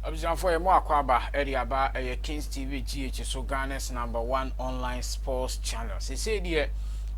Abusuafoɔ, yɛ mo akɔ aba ɛde aba. Ɛyɛ Kings TV GH so, Ghana's number one online sports channel. Sese deɛ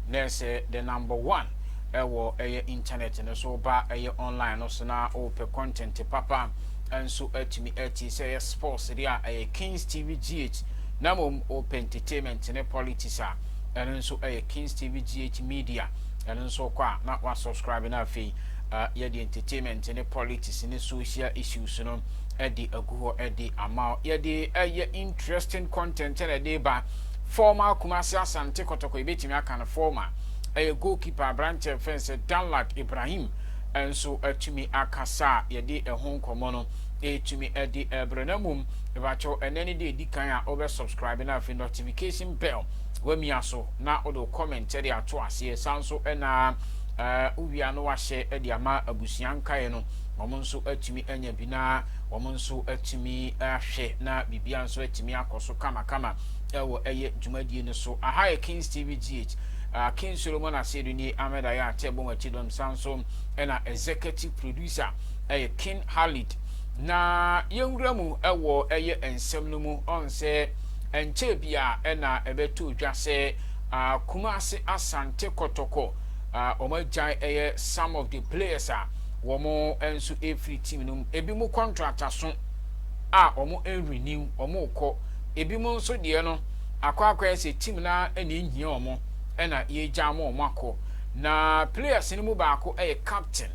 na ɛsɛ the number one ɛwɔ ɛyɛ internet no so ba, ɛyɛ online no so na ɔpɛ content papa nso atumi ati sɛ ɛyɛ sports deɛ a, ɛyɛ Kings TV GH, na mmom ɔpɛ entertainment ne politics a, ɛno nso ɛyɛ Kings TV GH Media. Ɛno nso kɔ a na wasubscribe na afei yɛde entertainment ne politics ne social issues no ɛde agu hɔ ɛde ama. Yɛde ɛyɛ interesting content ɛna ɛde ba. Former Kumasi Asante Kɔtɔkɔ, ebetumi aka no former, ɛyɛ goalkeeper aberanteɛ fɛn sɛ Danlad Ibrahim nso atumi akasa a yɛde ɛho nkɔmɔ no ɛtumi ɛde ɛbrɛ. Na mmom ìbàkyɛw, ɛnɛ ne de edi kan a ɔbɛ subscribe na afei notification bell wamia so na ɔde comment ɛde ato aseɛ. San so ɛna wowia no wahyɛ ɛde ama abusua nkaeɛ no, wɔn nso atumi anya bi na wɔn nso atumi ahwɛ na biribia nso atumi akɔ so kamakama ɛwɔ ɛyɛ dwumadie no so. Aha yɛ Kings TV GH. King Solomon Asedu ni Ahmed Ayɛ Atɛ bɔ akyi dɔm. San so ɛna executive producer ɛyɛ King Halid. Na yɛnwura mu ɛwɔ ɛyɛ nsɛm no mu. Ɔn sɛ nkyɛn bi a ɛna ɛbɛto dwa sɛ Kumase Asante Kɔtɔkɔ wɔn agyae ɛyɛ some of the players a wɔn nso efiri team no mu. Ebi mu contract aso a wɔn renew, wɔn kɔ. Ebi mu nso deɛ no akɔ akɔyɛ sɛ team na ɛna ehia wɔn ɛna yɛgya wɔn akɔ. Na players no mu baako ɛyɛ captain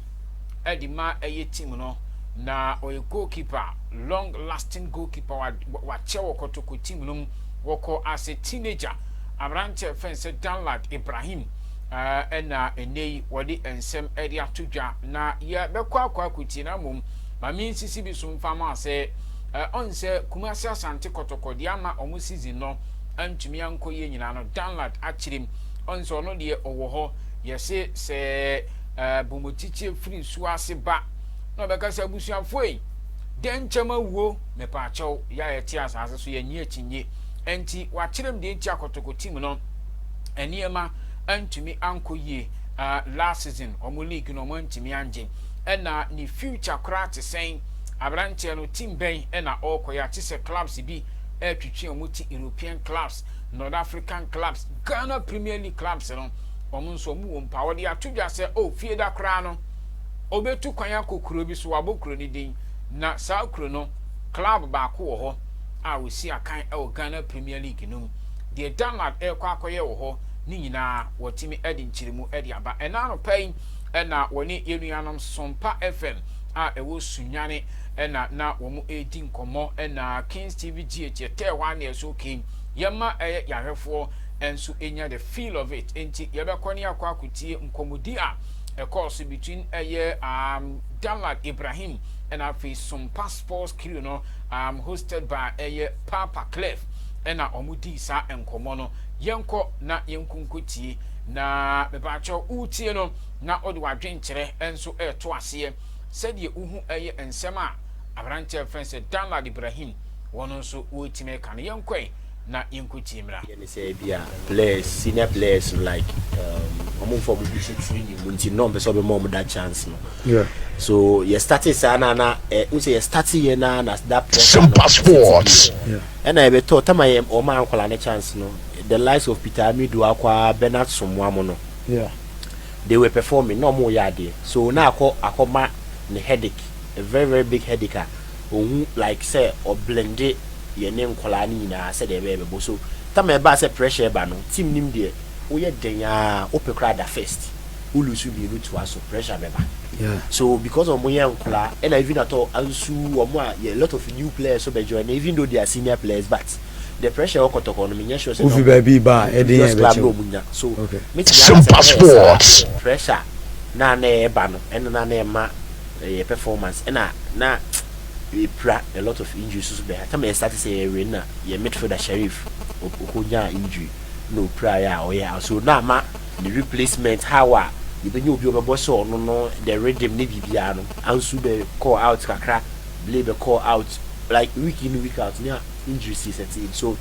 ɛde ma ɛyɛ team no, na ɔyɛ goalkeeper, long lasting goalkeeper. Wakyɛ wɔ Kɔtɔkɔ team no mu, wɔkɔ as a teenager. Aberanteɛ fɛn sɛ Danlad Ibrahim ɛna ɛnɛ yi wɔde nsɛm ɛde ato dwa na yɛbɛkɔ akɔ akɔtie. Na mmom maame nsisi bi so mfa ma sɛ ɔn sɛ Kumasi Asante Kɔtɔkɔ deɛ ama ɔmo season no antumi ankɔ yie nyinaa no, Danlad akyerɛ mu. Ɔn sɛ ɔno deɛ ɔwɔ hɔ, yɛse sɛ bomotitire firi nsuo ase ba na ɔbɛka sɛ abusuafoɔ yi dɛn nkyɛn awuo mepaakyɛw yɛ a yɛte asase so yɛnyi akyinye. Nti wakyerɛ mu deɛ nti akɔtɔkɔ team no nneɛma antumi ankɔ yie last season, ɔmo league no ɔmo antumi angye, ɛna ne future koraa te sɛn. Aberanteɛ no, team bɛn ɛna ɔrekɔ? Yɛ ate sɛ clubs bi ɛretwitwi ɔmo ti, European clubs, North African clubs, Ghana Premier League clubs no, ɔmo nso ɔmo wɔ mpa. Wɔde ato dwa sɛ o fie da koraa no ɔbɛtu kwan akɔ kuro bi so. Wabɔ kuro no din, na saa kuro no club baako wɔ hɔ a wɔsi akan ɛwɔ Ghana Premier League no mu. Deɛ Danlad ɛrekɔ akɔyɛ wɔ hɔ ne nyinaa, wɔtumi ɛde nkyerɛmu ɛde aba. Ɛna anɔpa yi ɛna wɔne yɛn nuanom Sompa FM a ɛwɔ Sunyane ɛna na wɔn redi nkɔmmɔ, ɛna Kings TV GH yɛtɛɛ hɔ a na ɛso okay, yɛma ɛyɛ yɛahwɛfoɔ nso enya the feel of it. Nti yɛbɛkɔ ne akɔ akɔtie nkɔmmɔdi a ɛkɔɔ so between ɛyɛ Danlad Ibrahim ɛna afei Sompa Sports Crew no, hosted by ɛyɛ Papa Clef, ɛna wɔn di saa nkɔmmɔ no. Yɛnkɔ na yɛnkonko tie, na mepaakyɛw, wotie no na ɔde wadwenkyerɛ nso ɛɛto aseɛ sɛdeɛ wohu ɛyɛ nsɛm a aberanteɛ fɛn sɛ Danlad Ibrahim wɔn nso wɔretumi ka no. Yɛnkɔe na yɛnkɔ tie mmra. Yɛne sɛ bi a players, senior players no, like ɔmo nfa ɔmo ho training mu nti na ɔmpɛ sɛ ɔbɛma ɔmo that chance no. So yɛ start saa na n sɛ yɛ start yɛ na that pressure no. Simpa Sports. Ɛna yɛbɛtɔ tama yɛ ɔmo ankɔla ne chance no, the likes of Peter Amidu Akwa, Bernard Somuamo no, they were performing na ɔmo yɛ adeɛ, so na akɔ akɔma ne headache, a very very big headache a ohun like sɛ ɔblende yɛ ne nkɔlaa ne nyinaa sɛdeɛ ɛbɛyɛ bɛbɔ. So tama ɛbaa sɛ pressure ɛba no, team nim deɛ woyɛ den a wopɛ koraa da first, wolose mmienu toa so, pressure bɛba. So because ɔmo yɛ nkɔlaa, ɛna even atɔ nso ɔmo a yɛ lot of new players so bɛ join, even though they are senior players, but the pressure ɛwɔ Kɔtɔkɔ no, menyɛ sure sɛ wofi baabi ba a ɛde previous yɛn club na bɛkyɛw ɔmo nya so metumi Simpa aka sɛ ɛyɛ saa Sports. pressure na ɛba no, ɛna na ɛma ɛyɛ performance, ɛna na epira a lot of injuries so bɛ tama yɛ start sɛ yɛwe na yɛ midfielder Sheriff okonya injury na opira yɛ a ɔyɛ a, so na ama ne replacement, how a yɛbɛnya obi a ɔbɛbɔ sɛ ɔno no, the rhythm ne biribiara no anso bɛ call out kakra, play bɛ call out like week in, week out ne injuries yi set in. So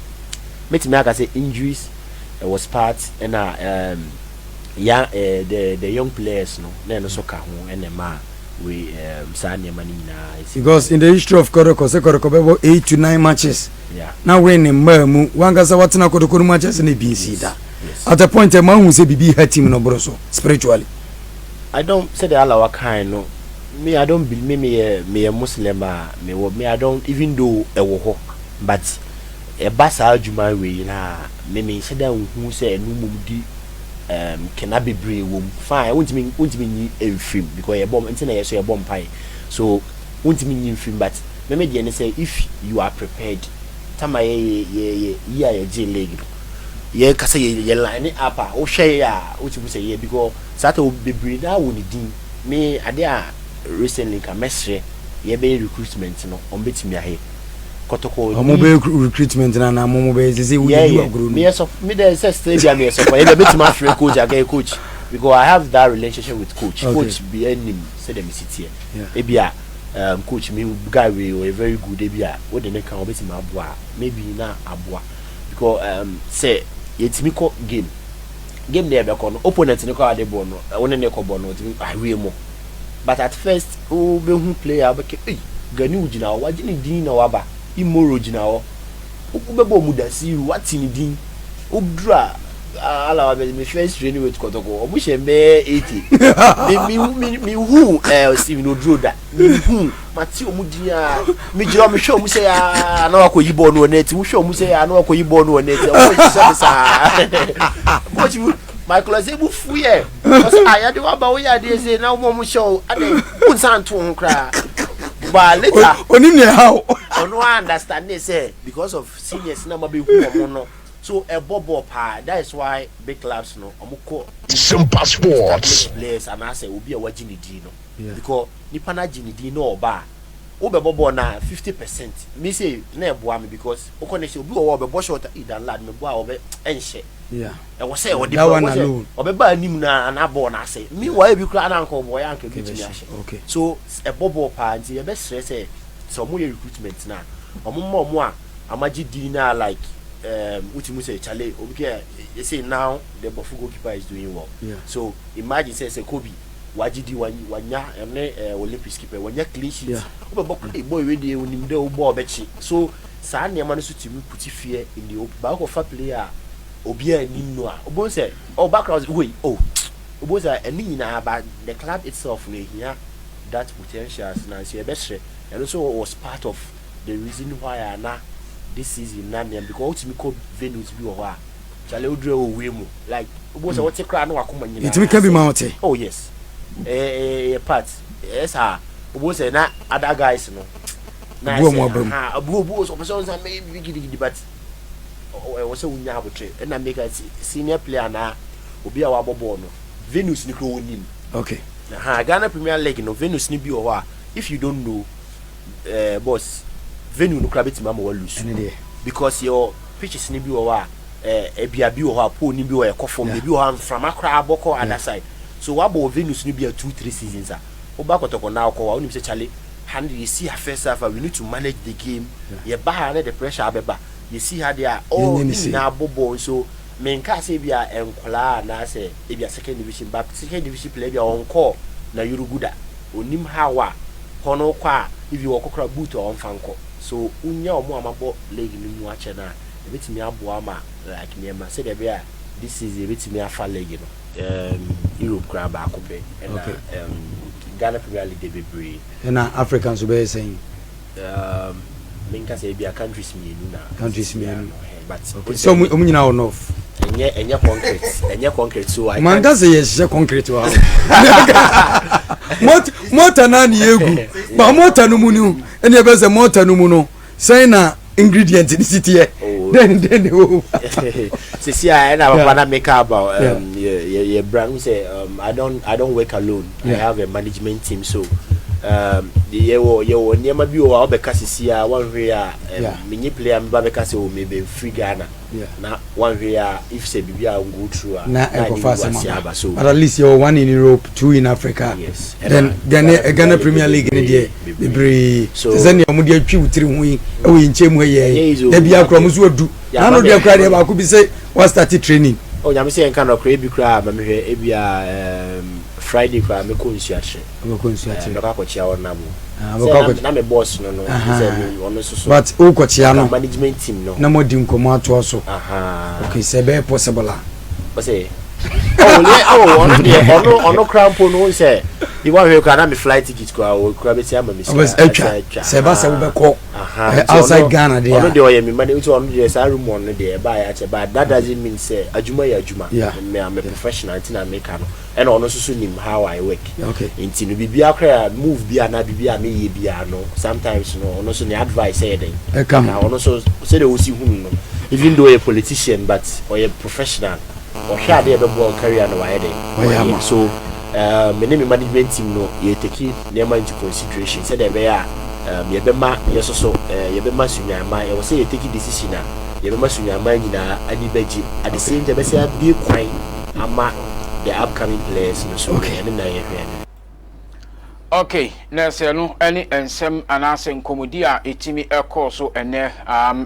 mɛtumi aka sɛ injuries it was part, ɛna ya the young players no na ɛno nso ka ho ɛna ɛma Wei saa nneɛma no nyinaa ɛsi. Because in the history of Kɔtɔkɔ, sɛ Kɔtɔkɔ bɛbɔ 8 to 9 matches na win mmaa mu, wankasa watena Kɔtɔkɔ no mu akyɛ sɛ na ebi nsi da. At a point ɛma ahu sɛ biribi ha team no boro so spiritually. I don't, sɛdeɛ Allah wakan no, me I don't believe. Me meyɛ Muslim a mewɔ me, I don't, even though ɛwɔ hɔ, but ɛba saa adwuma wei na me nhyɛ da nhu sɛ ɛno mmom di kena bebree wɔ mu. Fine, wontumi nyi mfirim because yɛbɔ nti na yɛ so yɛbɔ mpae, so wontumi nyi mfirim, but me deɛ ne sɛ if you are prepared, tama yɛ yɛ yɛ yi a yɛgye league no, yɛ kasa yɛ line up a wohwɛ yɛ a, wotumi sɛ yɛ, because saa ta bebree naa wɔ ne din. Me ade a recently nka mɛsrɛ, yɛbɛyɛ recruitment no, ɔmo bɛtumi ahɛ Kɔtɔkɔ. Ɔmo bɛyɛ recruitment na mo bɛyɛ sɛ woyɛ yi agorɔ no. Meyɛ sɔ me dɛ sɛ still bi a meyɛ sɔfo yɛ dɛ bɛtumi afrɛ coach akɛyɛ coach, because I have that relationship with coach. Coach bi anim sɛdeɛ mesi teɛ. Ebi a coach mi guy wei ɔyɛ very good, ebi a wode ne ka ɔbɛtumi aboa, maybe na aboa, because sɛ yɛtumi kɔ game na yɛbɛkɔ no, opponent ne kɔ ade bɔ no, wo ne ne kɔ bɔ no, ɔtumi awie mu. But at first wobɛhu player wobɛkɛ, ei, Ganiw gyina hɔ, wagye ne din na waba, Imoro gyina hɔ, wobɛbɔ ɔmu Dasiru, wate ne din, woduru a ala wa bɛ me first training with Kɔtɔkɔ, ɔmo hyɛ mbɛɛ 80. Me hu Steven Oduro da, me hu mate ɔmo din a, me gyina ɔmo hwɛ ɔmo sɛ aa na wakɔ yi bɔɔl no wɔ net, wohwɛ ɔmo sɛ aa na wakɔ yi bɔɔl no wɔ net. Ɔmo hyehyɛ me saa, coach Michael ɔsɛ ebu fu yɛ ɔsɛ a yɛde waba, woyɛ adeɛ sɛ na wɔn mo hyɛ o ade wo nsa nto ho koraa, but later onim nea ɛha wo. Ɔno a understand ne sɛ because of seniors na ma bɛ hu ɔmo no so ɛbɔ bɔɔl paa. That is why big clubs no, ɔmo kɔ Simpa Sports. Established players anaasɛ obi a wagye ne din no, because nipa no agye ne din na ɔba a wobɛbɔ bɔɔl na 50% me say na ɛboa me, because wokɔ ne sɛ obi wɔ hɔ a ɔbɛbɔ shot a dan lad mebɔ a ɔbɛ ɛnhyɛ. Ɛwɔ sɛ ɔde That one ɛwɔ sɛ alone. ɔbɛba anim na ana bɔɔl na asɛ meanwhile ebi koraa na anka ɔbɔ yɛ anka ebi tumi ahyɛ. So ɛbɔ bɔɔl paa, nti yɛbɛsrɛ sɛ ɔmo yɛ recruitment na ɔmo mma ɔmo a amagye din na like wotumi sɛ chale obi kɛ yɛ say now the Bɔfo goalkeeper is doing well. So imagine sɛ Kobe wagye di wanya ɛne Olympics keeper wanya clean sheet. Wobɛbɔ kora bɔ ewe deɛ onim dɛ wobɔ ɔbɛkye, so saa nneɛma no so tumi put fear in the open. Baako fa player a obiara anim no a obo sɛ oh background wei oh obo sɛ ɛne nyinaa ba the club itself no ehia that potentials na nso yɛbɛhyerɛ. Ɛno nso was part of the reason why a na this season na nneɛma, because wotumi kɔ venues bi wɔ hɔ a kyale woduru wɔ wie mu like obo sɛ wote koraa na wakoma nyinaa Yɛtumi ka bi ma wote. Oh yes, ɛɛ part ɛyɛ saa, obo sɛ na other guys no na Obu ɔmo aba mu. Ha obu obu ɔpɛ sɛ ɔnsa mɛyɛ bibi gidigidi, but ɛwɔ sɛ wonya abotire ɛna meka senior player na obi a wabɔ bɔɔl no, venues ni kuro wɔnim. Ha Ghana Premier League no, venues ni bi wɔ hɔ a if you don't know, boss, venue no kora bɛtumi ama wa lose. Ɛne deɛ. Because your pitches ni bi wɔ hɔ a ebia bi wɔ hɔ a pole ni bi wɔ ɛkɔ fam, ebi wɔ hɔ a mframa koraa abɔkɔ other side, so wabɔ wɔ venues ni bi a 2, 3 seasons a woba Kɔtɔkɔ na akɔ hɔ a, wonim sɛ chale ha no yɛsi ha first half a, we need to manage the game. Yɛba ha ne the pressure abɛba, yɛsi ha deɛ a oh Yɛnyɛ ne ne sei. nyinaa bɔ bɔɔl. So menka sɛ ebi a nkɔlaa anaasɛ ebi a second division ba, second division player bi a ɔnkɔɔ na Yurugu da, onim how a hɔ no kɔ a if wɔkɔ kora boot a ɔmfa nkɔ, so wonya ɔmo a mabɔ league no mu akyɛ no a, ebɛtumi aboa ma like nneɛma sɛdeɛ ɛbɛyɛ a this season ebɛtumi afa league no. Europe koraa baako pɛ ɛna Ghana Premier League de bebree. Ɛna Africa nso bɛyɛ sɛn? Menka sɛ ebi a countries mmienu na Countries mmienu. No, but Sɛ ɔmo nyinaa wɔ north. Ɛnyɛ concrete, ɛnyɛ concrete, so I Manka sɛ yɛhyehyɛ concrete wɔ ha. Mortar naa ne yɛgu ba mortar no mu no, ɛne ɛbɛ sɛ mortar no mu no sɛn na ingredient ne si teɛ? Oh. Dɛn ne wɔ? Sisi a ɛna papa na meka about yɛ brand sɛ I don't work alone. I have a management team, so yɛwɔ nneɛma bi wɔ hɔ a wɔbɛka sisi a wɔnhwɛ a menye player meba bɛka sɛ o mebe free Ghana na wɔnhwɛ a if sɛ biribi a go through a na ɛkɔfa asɛm ase aba. Aba so. But at least yɛwɔ one in Europe, two in Africa. Yes. Then Ghana Premier League ne deɛ bebree. So te sɛ nea ɔmo de atwi wo tiri ho yi ɛwɔ yɛn nkyɛn mu ha Ɛnyɛ yɛ easy o. dabi akora ɔmo so adu Yaba n'ano deɛ bɛ- kora deɛ baako bi sɛ wa start training. O Nyame sɛ yɛnka nɔkorɛ, ebi koraa ma mehwɛ ebi a. Friday koraa mɛkɔ Nsuakyerɛ. Wobɛkɔ Nsuakyerɛ. Mɛkɔ akɔkyea wɔn abo. Sɛ na me boss no no sɛ me ɔno nso so. But wokɔkyea no. Management team no. Na mo adi nkɔmɔ atoa so. Okay, sɛ ɛbɛyɛ possible a. Ɔsɛ. Oh, yeah, oh, ɔno deɛ ɔno ɔno koraa mpo no sɛ iwa hwɛ koraa na me flight ticket koraa wɔ koraa bɛsi ama me sika. Atwa sɛ ɛba sɛ wobɛkɔ outside Ghana deɛ. Ɔno deɛ ɔyɛ me money nti ɔno deɛ saa room ɔno deɛ ɛbaa yɛ akyɛ but that doesn't mean sɛ adwuma yɛ adwuma. Me I'm a professional nti na meka no. Ɛna ɔno nso so nim how I work. Okay. Nti no biribiara koraa move bi anaa biribi a meyɛ biara no sometimes no ɔno nso ne advice ɛyɛ dɛn. Ɛka ho. Ɔno nso sɛdeɛ wosi hunu no even though ɔyɛ politician but ɔyɛ professional. Ɔhwɛ adeɛ a ɛbɛboa wo career no wayɛ dɛn. Wayɛ ama. So me ne me management team no yɛ take nneɛma into consideration sɛdeɛ ɛbɛyɛ a yɛbɛma yɛ nso so yɛbɛma Sunyani ɛwɔ sɛ yɛ take decision a yɛbɛma Sunyani nyinaa ani bɛgye at the same time ɛbɛsɛ abue kwan ama the upcoming players no so. Okay. Ɛno na yɛhwɛ no. Okay, na sɛ no ne nsɛm anaasɛ nkɔmmɔdi a ɛtumi ɛkɔɔ so ɛnɛ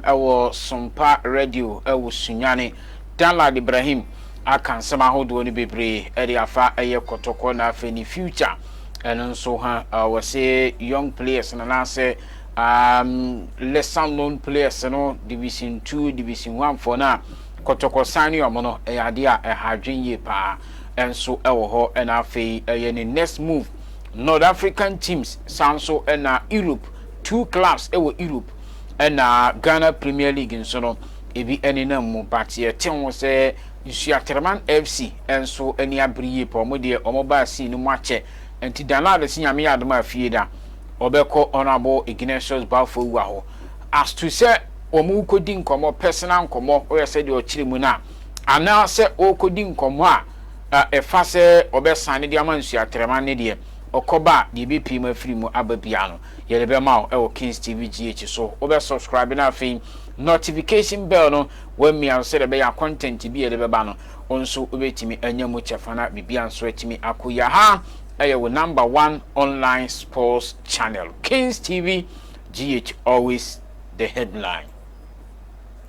ɛwɔ Sompa Radio ɛwɔ Sunyani. Danlad Ibrahim aka nsɛm ahodoɔ no bebree ɛde afa ɛyɛ Kɔtɔkɔ na afei ne future ɛno nso ha wɔsɛ young players no anaasɛ lesser known players no, Division 2, Division 1 foɔ no a Kɔtɔkɔ san ne ɔmo no, ɛyɛ adeɛ a ɛha adwen yie paa ɛnso ɛwɔ hɔ. Ɛna afei ɛyɛ ne next move, North African teams san so ɛna Europe, two clubs ɛwɔ Europe, ɛna Ghana Premier League nso no ebi ɛnenam mu, but yɛte ho sɛ Nsuatreman FC nso ani abere yie pa. Ɔmo deɛ ɔmo baa scene no mu akyɛ, nti Danlad si Nyame yɛ adom a fie da ɔbɛkɔ Honourable Ignatius Balfour wua hɔ as to sɛ wɔn kɔdi nkɔmɔ, personal nkɔmɔ, ɔyɛ sɛ deɛ ɔkyerɛ mu no a, anaasɛ ɔrekɔdi nkɔmɔ a ɛfa sɛ ɔbɛsan de ama Nsuatreman ne deɛ ɔkɔba a deɛ ebɛpie mu afiri mu aba bia no, yɛde bɛma wo ɛwɔ Kings TV GH so. Wobɛ subscribe na afei notification bell no wɔamia so sɛdeɛ ɛbɛyɛ a content bi yɛde bɛba no, wo nso wobɛtumi anya mu kyɛfa na biribia nso atumi akɔ yɛ ha. Ɛyɛ wo number one online sports channel, Kings TV GH, always the headline.